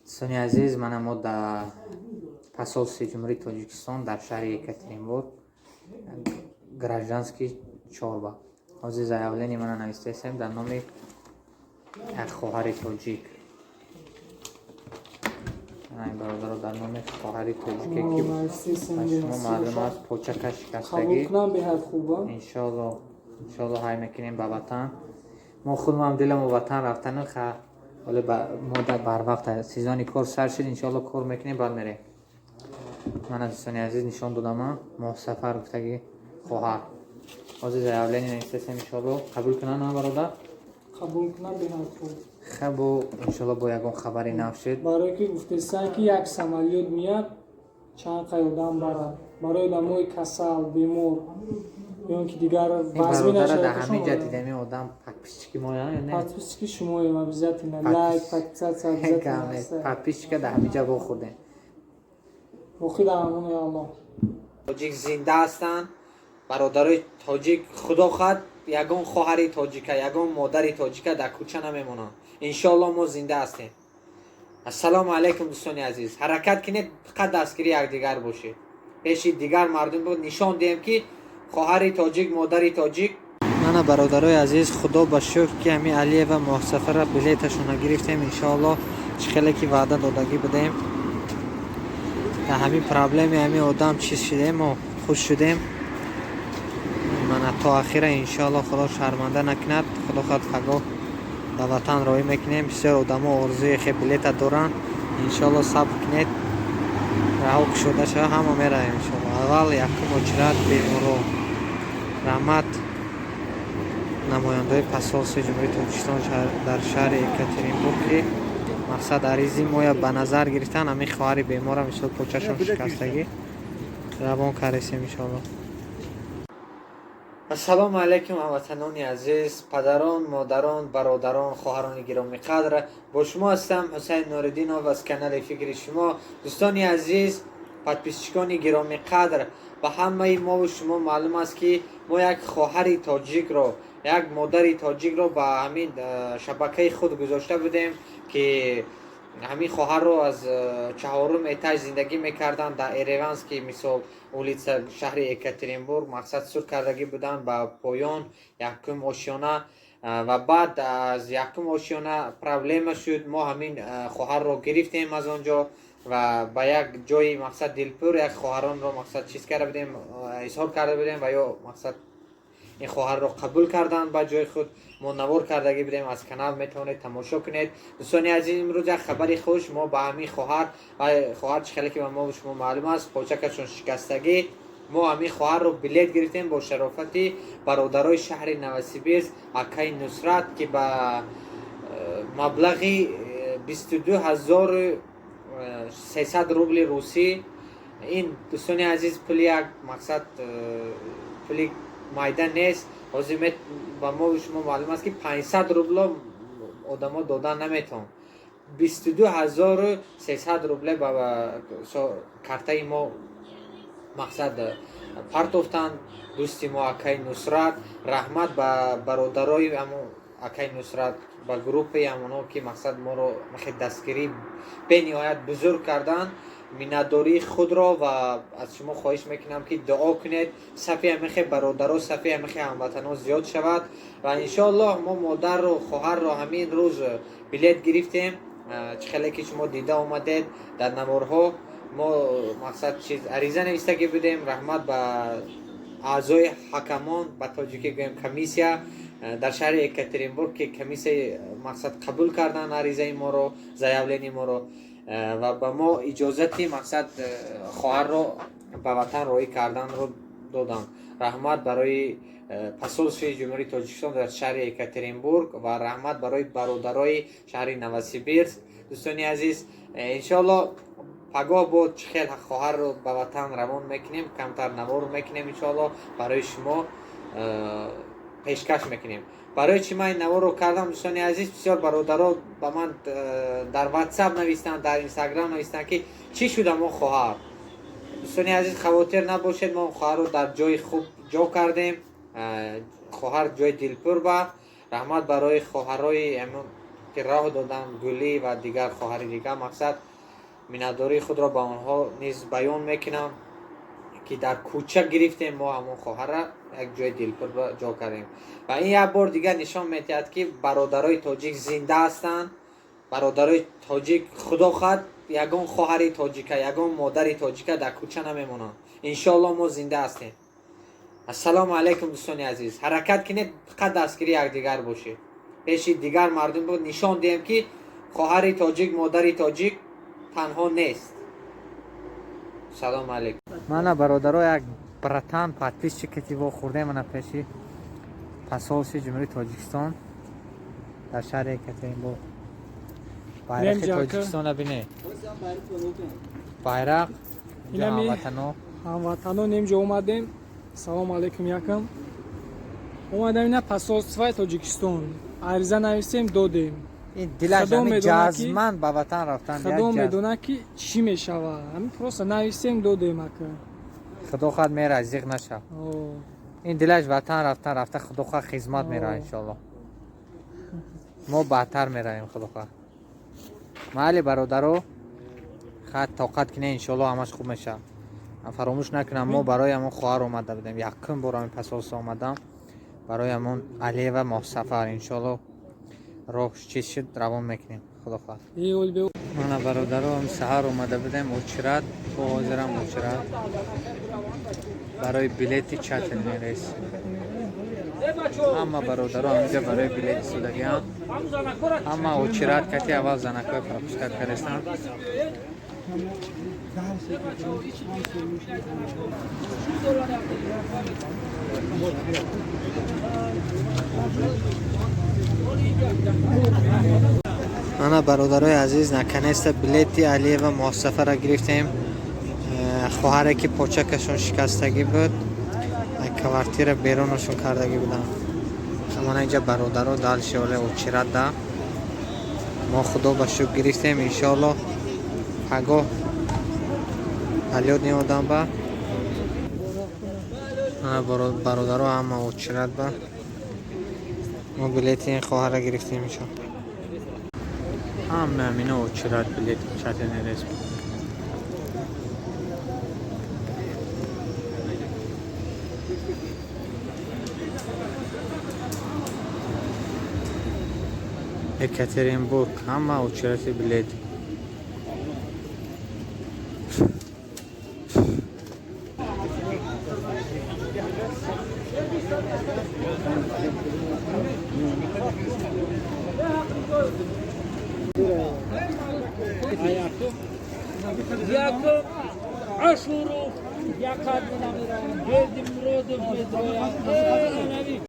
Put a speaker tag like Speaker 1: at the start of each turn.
Speaker 1: Дӯстони азиз, мана мо дар посольствои Ҷумҳурии Тоҷикистон дар шаҳри Екатеринбург, Гражданский 4 ба. Ҳозир заявление мана навистаистем дар номи як хоҳари тоҷик. Бародаро, дар номи хоҳари тоҷике, ки ба шумо маълум аст, почака шикастагӣ. Иншоалло, иншоалло, ҳай мекунем ба ватан. Мо худмам диламо ватан рафтану ха, вале мо барвақт сезони кор сар шуд. Иншоалло, кор мекунем, баъд мерем. Мана, дӯстони азиз, нишон додама, Моҳсафар гуфтаги хоҳар. Ҳозир заявление навистасем, иншоалло, қабул кунанд, на, бародар?
Speaker 2: Қабул кунанд, беҳад хуб.
Speaker 1: Хабо, иншоалло, бо ягон хабари нав шуд.
Speaker 2: Барое ки гуфтестанд, ки як самолёт меяд, чанд қай одам барад, барои одамои касал, бемор ё ки дигар.
Speaker 1: Вазмина дар ҳамин ҷа дидеми одам подписчики мо.
Speaker 2: Подписчики шумоем, обязательно лайк, подписаться обязательно.
Speaker 1: Подписчика дар ҳамин ҷа вохӯрдем.
Speaker 2: Воқи дар амони Аллоҳ.
Speaker 1: Тоҷик зинда ҳастанд, бародарои тоҷик. Худо хоҳад, ягон хоҳари тоҷика, ягон модари тоҷика дар кӯча намемонанд. Иншоалло, мо зинда ҳастем. Ассалому алайкум, дӯстони азиз. Ҳаракат кунед, фақат дастгири якдигар бошед. Пеши дигар мардум нишон диҳем, ки хоҳари тоҷик, модари тоҷик. Мана, бародарои азиз, Худо ба шукр, ки ҳами Алиева Моҳсафара билеташона гирифтем. Иншоалло, чӣ хеле ки ваъда додагӣ будем, дар ҳамин проблеми ҳамин одам чиз шудем, мо хуш шудем. Мана, то ахира, иншоалло, Худо шарманда накунад. Худо хоҳад, пагоҳ ба ватан роҳӣ мекунем. Бисёр одамо орзуи хе билета доранд. Иншоалло, сабр кунед, раҳо кушода шава, ҳама меравем, иншоалло. Аввал якум очередь беморо. Раҳмат намояндаҳои посольствои Ҷумҳурии Тоҷикистон дар шаҳри Екатеринбург, ки мақсад аризи моя ба назар гирифтан, ҳамин хоҳари бемора, мисол, почашон шикастагӣ, равон кардесем, иншоалло. Ассалому алайкум, ҳамватанони азиз, падарон, модарон, бародарон, хоҳарони гиромиқадр. Бо шумо ҳастам Ҳусайн Нуриддинов аз канали «Фикри шумо». Дӯстони азиз, подписчикони гиромиқадр, ба ҳамаи мову шумо маълум аст, ки мо як хоҳари тоҷикро, як модари тоҷикро ба ҳамин шабакаи худ гузошта будем, ки ҳамин хоҳарро аз чаҳорум этаж зиндагӣ мекарданд дар Эриванский, мисол, улица, шаҳри Екатеринбург. Мақсад, сур кардагӣ буданд ба поён, якум ошёна, ва баъд аз якум ошёна проблема шуд. Мо ҳамин хоҳарро гирифтем аз он ҷо ва ба як ҷои, мақсад, дилпур як хоҳаронро, мақсад, чиз карда будем, изҳор карда будем ва ё, мақсад, ин хоҳарро қабул карданд ба ҷои худ. Мо навор кардагӣ будем, аз канал метавонед тамошо кунед. Дӯстони азиз, имрӯз як хабари хуш: мо ба ҳамин хоҳар, ва хоҳар, чӣ хеле ки ба мо шумо маълум аст, почакашон шикастагӣ, мо ҳамин хоҳарро билет гирифтем бо шарофати бародарои шаҳри Новосибирск, акаи Нусрат, ки ба маблағи 22 300 рубли русӣ. Ин, дӯстони азиз, пули як, мақсад, пули майда нест. Ҳозир ба мо шумо маълум аст, ки 500 рубло одамо додан наметавон. 22 300 рубле ба картаи мо, мақсад, партофтанд дӯсти мо, акаи Нусрат. Раҳмат ба бародарои ҳамо акаи Нусрат, ба группаи ҳамонҳо, ки, мақсад, моро дастгирӣ бениҳоят бузург карданд. Миннатдории худро ва аз шумо хоҳиш мекунам, ки дуо кунед, сафи ҳамихе бародаро, сафи ҳамихе ҳамватанҳо зиёд шавад. Ва иншоаллоҳ, мо модару хоҳарро ҳамин рӯз билет гирифтем. Чӣ хеле ки шумо дида омадед дар наворҳо, мо, мақсад, чиз, ариза навистагӣ будем. Раҳмат ба аъзои ҳакамон, ба тоҷикӣ гӯем, комиссия дар шаҳри Екатеринбург, ки комиссияи, мақсад, қабул карданд аризаи моро, заявление моро, ва ба мо иҷозати, мақсад, хоҳарро ба ватан роҳӣ карданро доданд. Раҳмат барои посольствои Ҷумҳурии Тоҷикистон дар шаҳри Екатеринбург ва раҳмат барои бародарои шаҳри Новосибирск. Дӯстони азиз, иншоалло, пагоҳ бо чӣ хел хоҳарро ба ватан равон мекунем, камтар навор мекунем, иншоалло, барои шумо пешкаш мекунем. Барои чӣ ман ин наворро кардам, дӯстони азиз? Бисёр бародаро ба ман дар Ватсап навистанд, дар Инстаграм навистанд, ки чӣ шуда мо хоҳар. Дӯстони азиз, хавотир набошед, мо хоҳарро дар ҷои хуб ҷо кардем. Хоҳар ҷои дилпур ба. Раҳмат барои хоҳарои ки роҳ доданд, Гулӣ ва дигар хоҳари дигар. Мақсад, миннатдории худро ба онҳо низ баён мекунам, ки дар кӯча гирифтем мо ҳамон хоҳарра, як ҷои дилпур ҷо кардем. Ва ин як бор дигар нишон медиҳад, ки бародарои тоҷик зинда ҳастанд. Бародарои тоҷик, худо хоҳад, ягон хоҳари тоҷика, ягон модари тоҷика дар кӯча намемонанд. Иншоалло, мо зинда ҳастем. Ассалому алайкум, дӯстони азиз. Ҳаракат кунед, фақат дастгири якдигар бошед. Пеши дигар мардум буд нишон диҳем, ки хоҳари тоҷик, модари тоҷик танҳо нест. Салому алайкум. Мана, бародаро, як братан подписчик ки вохӯрдем, мана, пеши посольстви Ҷумҳурии Тоҷикистон дар шаҳри Екатеринбург. Байрақи Тоҷикистона бине, байрақ. Ҳамватано.
Speaker 2: Ҳамватанон, инҷо омадем. Салому алайкум. Якам омадем ина посольствои Тоҷикистон, ариза нависем, додем.
Speaker 1: Ин дилаш ҷазман ба ватан рафтан.
Speaker 2: Худо медонад, ки чӣ мешавад. Ҳамин просто нависем, додем, ака.
Speaker 1: Худо хоҳад, мера, зиқ нашав. Ин дилаш ватан рафтан рафта, худо хоҳад, хизмат мера, иншоалло. Мо баъдтар меравем, худо хоҳад. Майли, бародаро, хат тоқат кине, иншоалло, ҳамаш хуб мешавад. Фаромӯш накунам, мо барои ҳамон хоҳар омада будем. Якум бор ҳамин посольство омадам барои ҳамон Алиева Моҳсафар. Иншоалло, роҳ чиз шуд, равон мекунем, худо хоҳад. Мана, бародаро, саҳар омада будем, очередь, бо ҳозирам очередь барои билети чартерный рейс. Ҳама бародаро ҳаминҷа барои билет истодагиам, ҳама очередь кати. Аввал занакҳои пропускать кардастанд. Мана, бародарои азиз, наконец-то билети Алиева Моҳсафара гирифтем. Хоҳаре ки почакашон шикастагӣ буд, квартира берунашон кардагӣ буданд. Мана, инҷа бародаро, дальше оле очередь да. Мо, худо ба шукр, гирифтем. Иншоалло, пагоҳ алёд одам ба. Бародаро, ҳама очередь ба. Мо билети ин хоҳара гирифтем, иншоалло. Ҳама ҳамина очередь, билет чартерный рейс. Екатеринбург, ҳама очереди билет.
Speaker 3: Якум Ашуров, Якат Бердимуродов медрояд.